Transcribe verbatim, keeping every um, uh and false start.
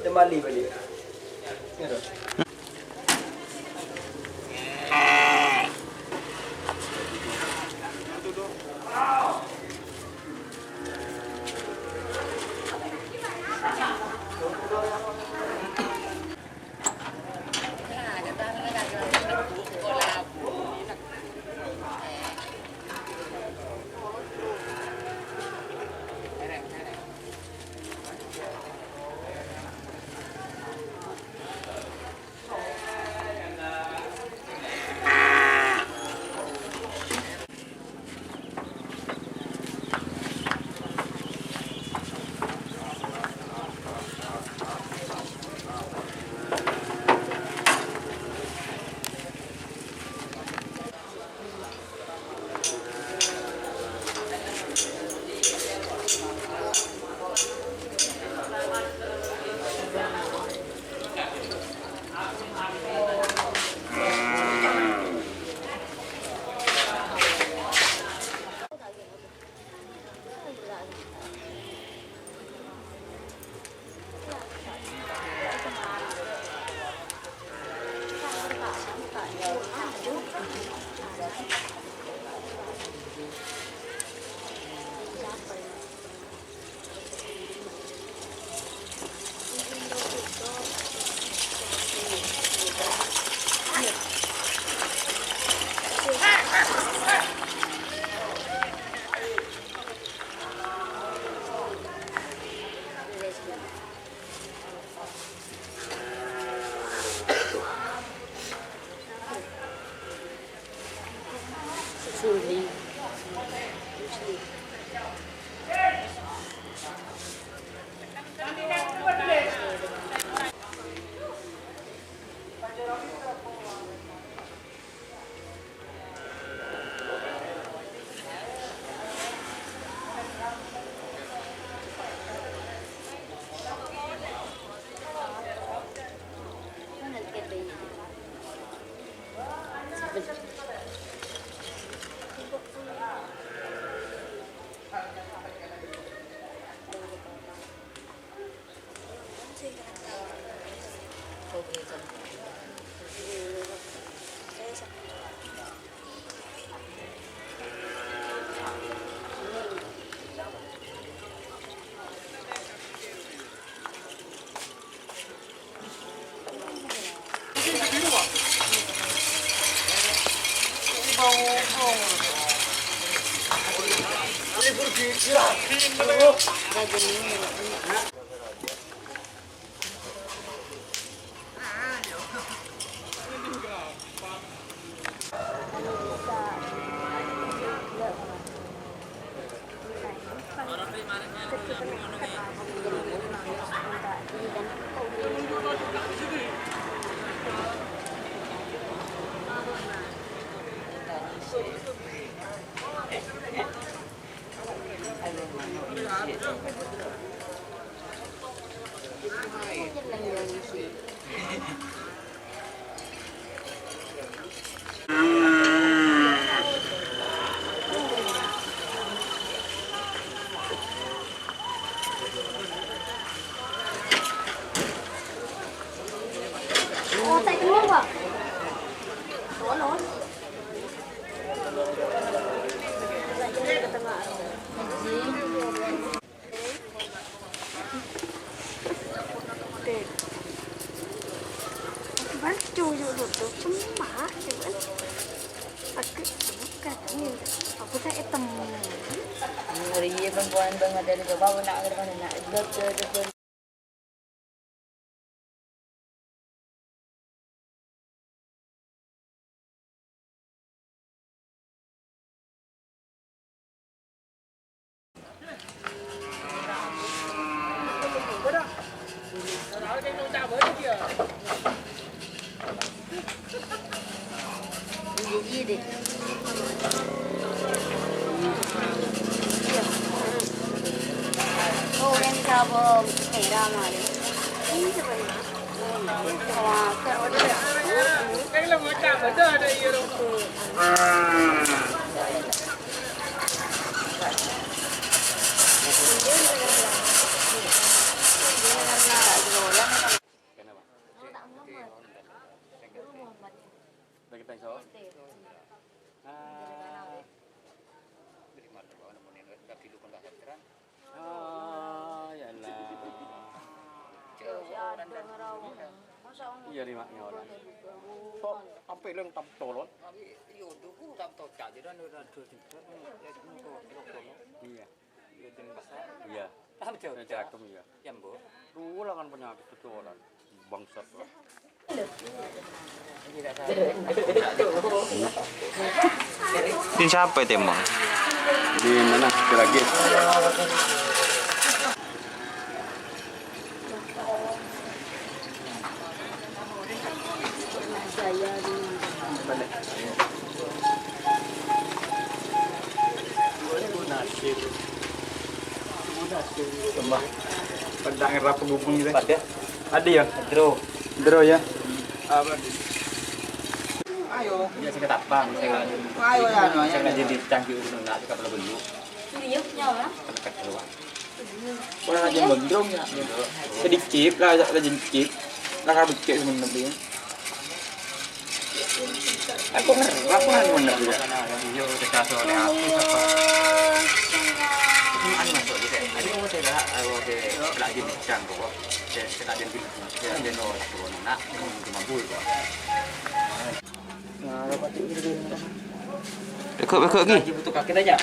Mali balik. Cuman cuyu nutup cemma, cuman aku bukan angin, aku tak hitam. Ngeri perempuan banget dari bawah, nak ngerti nak. Iso. Ah. Ah, ya Allah. Iyâ, rèma nyola. Kok ampè lèng tam tolon? Iyâ. Iyâ. Cerakem, iyâ. Dua langan penyakit keturunan. Bangsat lah. Ini siapa itu emang? Di mana? Di lagi. Sembah. Tentang era penghubung gitu. Ada ya? Dro. Dro ya. Apa? Ayo. Ya, saya ketapang. Ayo, ya, no, ya. Saya ngaji di Canggu, nak di kapal belu. Iya, nyawa. Kena keluar. Wah, aja gondrong ya. Sedikit lah, aja sedikit. Lah, kabeh cek sebenarnya. Aku ngerap lah bener juga. Iya, udah kasih oleh aku, apa? Ini masuk gitu. Ini mau saya dah, aku saya lagi bincang kok. Saya, saya tak ada bincang. Saya ada nolak, nak, cuma bui kok. Bego, bego, Ki. Lagi butuh kaki aja.